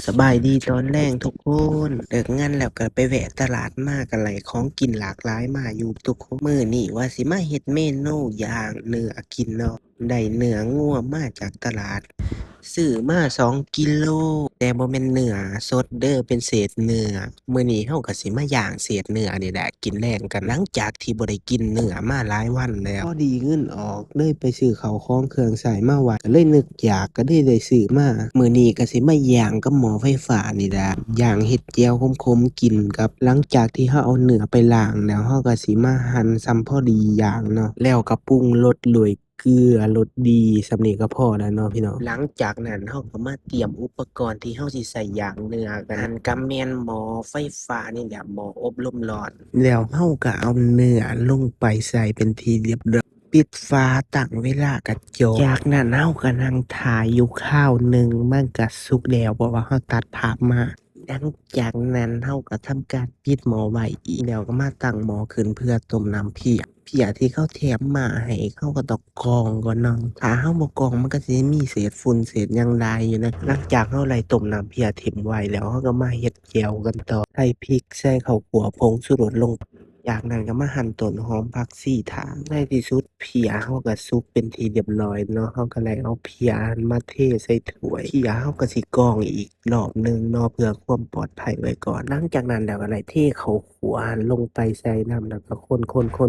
ສະບາຍດີຕອນແລງທຸກຄົນ. ເລີກງານແລ້ວກໍໄປແວະຕະຫຼາດມາ ກໍໄດ້ຂອງກິນຫຼາກຫຼາຍມາຢູ່ທຸກຄົນ. ມື້ນີ້ວ່າຊິມາເຮັດເມນູຍ່າງເນື້ອກິນເນາະ. ໄດ້ເນື້ອງົວມາຈາກຕະຫຼາດ ຊື້ມາສອງກິໂລ ແຕ່ບໍ່ແມ່ນເນື້ອສົດເດີ້ ເປັນເສດເນື້ອ. ມື້ນີ້ເຮົາກໍຊິມາຍ່າງເສດເນື້ອນີ້ແຫຼະ ກິນແລງກັນ ຫຼັງຈາກທີ່ບໍ່ໄດ້ກິນເນື້ອມາຫຼາຍວັນແລ້ວ. ພໍດີເງິນອອກ ເລີຍໄປຊື້ເຂົ້າຂອງເຄື່ອງໃຊ້ມາໄວ້ ກໍເລີຍນຶກຢາກ ກໍເລີຍໄດ້ຊື້ມາ. ມື້ນີ້ກໍຊິມາຍ່າງກັບໝໍ້ໄຟຟ້ານີ້ລະ ຍ່າງເຮັດແຈ່ວຂົມໆກິນກັບ. ຫຼັງຈາກທີ່ເຮົາເອົາເນື້ອໄປລ້າງແລ້ວ ເຮົາກໍຊິມາຫັ່ນສ່ຳພໍດີຢ່າງເນາະ ແລ້ວກໍປຸງລົດດ້ວຍເກືອລົດດີ ສ່ຳນີ້ກໍພໍແລ້ວເນາະພີ່ນ້ອງ. ຫຼັງຈາກນັ້ນເຮົາກໍມາຕຽມອຸປະກອນທີ່ເຮົາຊິໃຊ້ຍ່າງເນື້ອກັນ. ນັ້ນກໍແມ່ນໝໍ້ໄຟຟ້ານີ້ແຫຼະ ໝໍ້ອົບລົມຮ້ອນ. ແລ້ວເຮົາກໍເອົາເນື້ອລົງໄປໃສ່ເປັນທີ່ຮຽບຮ້ອຍ ປິດຝາຕັ້ງເວລາກະຈົບ. ຈາກນັ້ນເຮົາກໍນັ່ງຖ້າຢູ່ຄາວໜຶ່ງ ມັນກະສຸກແລ້ວ ເພາະວ່າເຮົາຕັດພາບມາ. ຫຼັງຈາກນັ້ນເຮົາກໍທຳການປິດໝໍ້ໄວ້ອີກ ແລ້ວກໍມາຕັ້ງໝໍ້ຂຶ້ນເພື່ອຕົ້ມນ້ຳເພຍ. ເພຍທີ່ເຂົາແຖມມາໃຫ້ ເຮົາກໍຕ້ອງກອງກ່ອນເນາະ. ຖ້າເຮົາບໍ່ກອງ ມັນກໍຊິມີເສດຝຸ່ນເສດຫຍັງຫຼາຍຢູ່ນະ. ຫຼັງຈາກເຮົາໄດ້ຕົ້ມນ້ຳເພຍຖິ້ມໄວ້ແລ້ວ ເຮົາກໍມາເຮັດແຈ່ວກັນຕໍ່. ໃສ່ພິກ ໃສ່ເຂົ້າຂົ້ວ ຜົງຊູລົດລົງໄປ. ຈາກນັ້ນກໍມາຫັ່ນຕົ້ນຫອມ ຜັກຊີ ຖ້າ. ໃນທີ່ສຸດເພຍເຮົາກໍສຸກເປັນທີ່ຮຽບຮ້ອຍເນາະ. ເຮົາກໍໄດ້ເອົາເພຍມາເທໃສ່ຖ້ວຍ. ເພຍເຮົາກໍຊິກອງອີກລອບໜຶ່ງເນາະ ເພື່ອຄວາມປອດໄພໄວ້ກ່ອນ. ຫຼັງຈາກນັ້ນແລ້ວກໍໄດ້ເທເຂົ້າຂົ້ວລົງໄປໃສ່ນຳ ແລ້ວກໍຄົ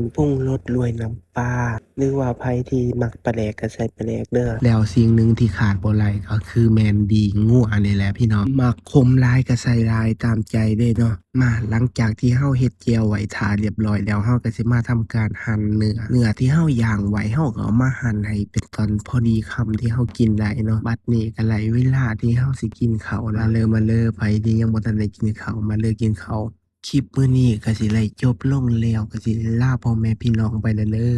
ນໆໆ ປຸງລົດດ້ວຍນ້ຳປາ ຫຼືວ່າໃຜທີ່ມັກປາແດກກໍໃສ່ປາແດກເດີ້. ແລ້ວສິ່ງໜຶ່ງທີ່ຂາດບໍ່ໄດ້ກໍຄືແມ່ນດີງົວນີ້ແຫຼະພີ່ນ້ອງ. ມັກຂົມຫຼາຍກໍໃສ່ຫຼາຍຕາມໃຈເລີຍເນາະ. ມາ ຫຼັງຈາກທີ່ເຮົາເຮັດແຈ່ວໄວ້ຖ້າຮຽບຮ້ອຍແລ້ວ ເຮົາກໍຊິມາທຳການຫັ່ນເນື້ອ. ເນື້ອທີ່ເຮົາຍ່າງໄວ້ ເຮົາກໍເອົາມາຫັ່ນໃຫ້ເປັນຕອນພໍດີຄຳທີ່ເຮົາກິນໄດ້ເນາະ. ບັດນີ້ກໍໄດ້ເວລາທີ່ເຮົາຊິກິນເຂົ້າແລ້ວ. ມາເລີ ມາເລີ ໃຜທີ່ຍັງບໍ່ທັນໄດ້ກິນເຂົ້າ ມາເລີກິນເຂົ້າ. ຄລິບມື້ນີ້ກໍຊິໄດ້ຈົບລົງແລ້ວ ກໍຊິໄດ້ລາພໍ່ແມ່ພີ່ນ້ອງໄປແລ້ວເດີ້.